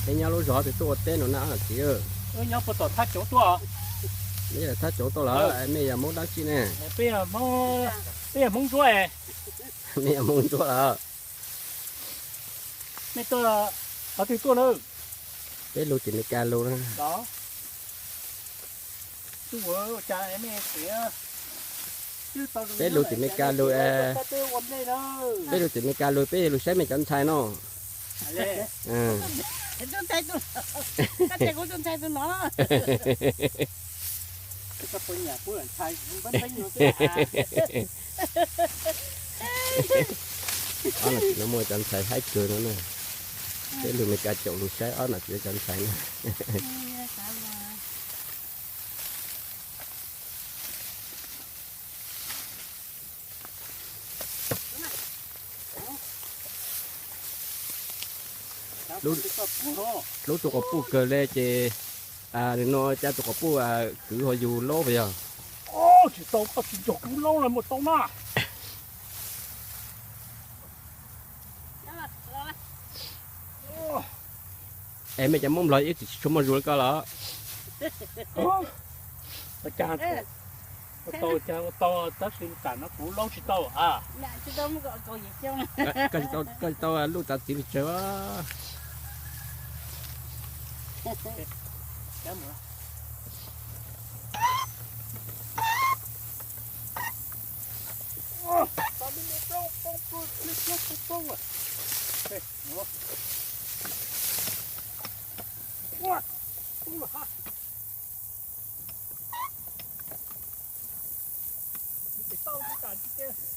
Neb nyob lub zos twg tuaj ua teb no na txiv? Nyob puag tom thaj cov tuaj. Neb yog thaj cov tuaj los mej yog Hmoob dab tsi ne? Peb yog Hmoob Ntsuab. Mej yog Hmoob Ntsuab los? Mej tuaj qhov twg tuaj na? Peb lug tim Meskas lug na. Peb lug tim Meskas lug, peb lug tim Meskas lug peb yuav lug saib mej cov ntxhais no. Ob nam txiv no muaj cov ntxhais haib kawg no na. Peb lug Meskas caum lug saib ob nam txiv cov ntxhais na. Lub tus quas puj kawg le ces nim no cas tus quas puj kwv ho yug laub puas yog? Tsis tau, koj tsis nrog kuv laub los mus tau na. Es mej cov Hmoob Nplog ib txwm tsis tshua muaj zug li koj los? Ua tau, ua tau, tab sis tam no kuv laub tsis tau a. Koj tsis tau luj txav txiv pes tsawg. Tsis tau, tsis tau, tsis tau.